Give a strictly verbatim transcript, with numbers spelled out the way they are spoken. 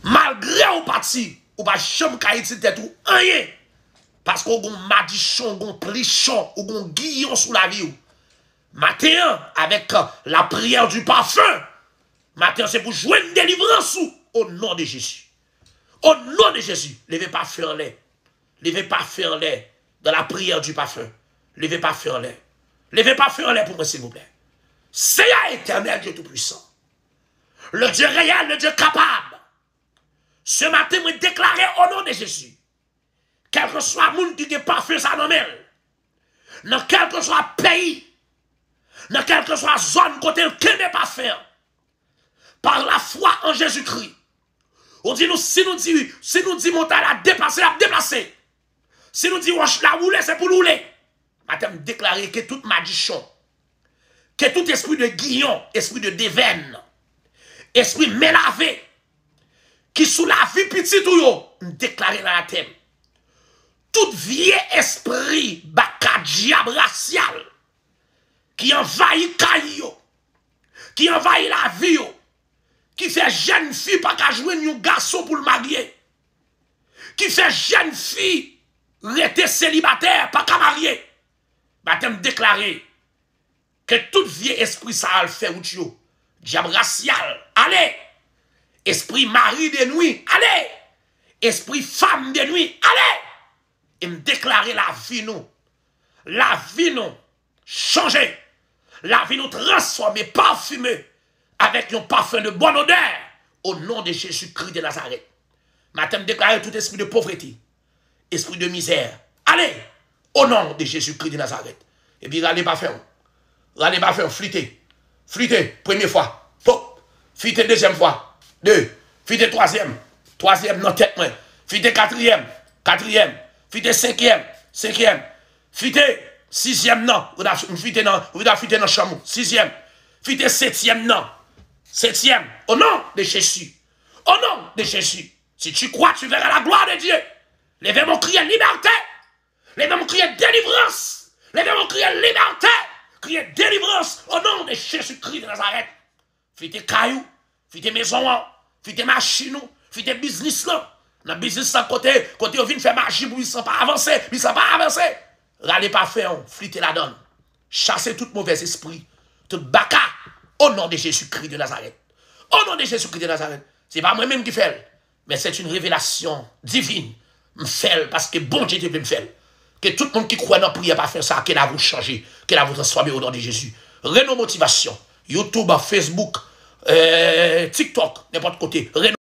Malgre ou pati, ou pa janm ka itil tèt ou anyen. Paske ou gon madichon, ou gon plichon, ou gon giyon sou lavi w. Maten an, avèk lapriyè di pafen, maten an se pou jwenn delivrans ou, o non de Jezi. O non de Jezi, leve pafen anlè. Leve pafen anlè. Dans la prière du parfum. Leve pafen anlè. Leve pafen anlè pou mwen, silvouplè. Seyè Etènèl, Dye Toupwisan. Le Dieu réel, le Dieu capable. Se maten, mwen deklare o non de Jezi. Kèlkeswa moun ki gen pafen sa nan men l, nan kèlkeswa peyi, nan kèlkeswa zòn kote l kenbe pafen an, par la foi en Jésus-Christ. Ou di nou, si nou di, si nou di montay la deplase, l ap deplase. Si nou di wòch la woule, se pou l woule. Maten m deklare ke tout madichon, ke tout espri de giyon, espri de devèn, espri men lave, ki sou lavi pitit ou yo, m deklare l anatèm. Tout vye espri baka dyab rasyal ki anvayi kay yo, ki anvayi lavi yo, ki fè jèn fi pa ka jwenn yon gason pou l marye, ki fè jèn fi rete selibatè, pa ka marye. Maten m deklare ke tout vye espri sa al fè wout yo. Dyab rasyal, ale! Espri mari de nwi, ale! Espri fanm de nwi, ale! E m deklare lavi nou, lavi nou chanje, lavi nou transfòme, pafime avèk yon pafen de bòn odè, o non de Jezikri de Nazarèt. Maten m deklare tout espri de povrete, espri de mizè, ale, o non de Jezikri de Nazarèt. Epi rale pafen w. Rale pafen w, flite. Flite, premye fwa. Pop. Flite dezyèm fwa. De. Flite twazyèm. Twazyèm nan tèt mwen. Flite katriyèm. Katriyèm. Flite senkyèm. Senkyèm. Flite sizyèm nan. Ou ta flite nan, ou ta flite nan chanm ou. Sizyèm. Flite setyèm nan. Setyèm. Au nom de Jésus. Au nom de Jésus. Si tu crois, tu verras la gloire de Dieu. Leve men w, kriye libète. Leve men w, kriye delivrans. Leve men w, kriye libète. Kriye delivrans. O non de Jezikri de Nazarèt. Flite kay ou, flite mezon an, flite machin ou, flite biznis lan. Nan biznis lan kote, kote yo vin fè maji pou biznis lan pa avanse, biznis lan pa avanse. Rale pafen w, flite ladan l. Chase tout movèz espri, tout baka, o non de Jezikri de Nazarèt. O non de Jezikri de Nazarèt. Se pa mwen menm ki fè l, men c'est une révélation divine. M fè l paske Bondye te vle m fè l. Ke tout moun ki kwè nan priyè pafen sa, ke lavi w chanje, ke lavi w transfòme o non de Jezi. Reno Motivasyon, YouTube, Facebook, euh, TikTok, nenpòt kote. Reno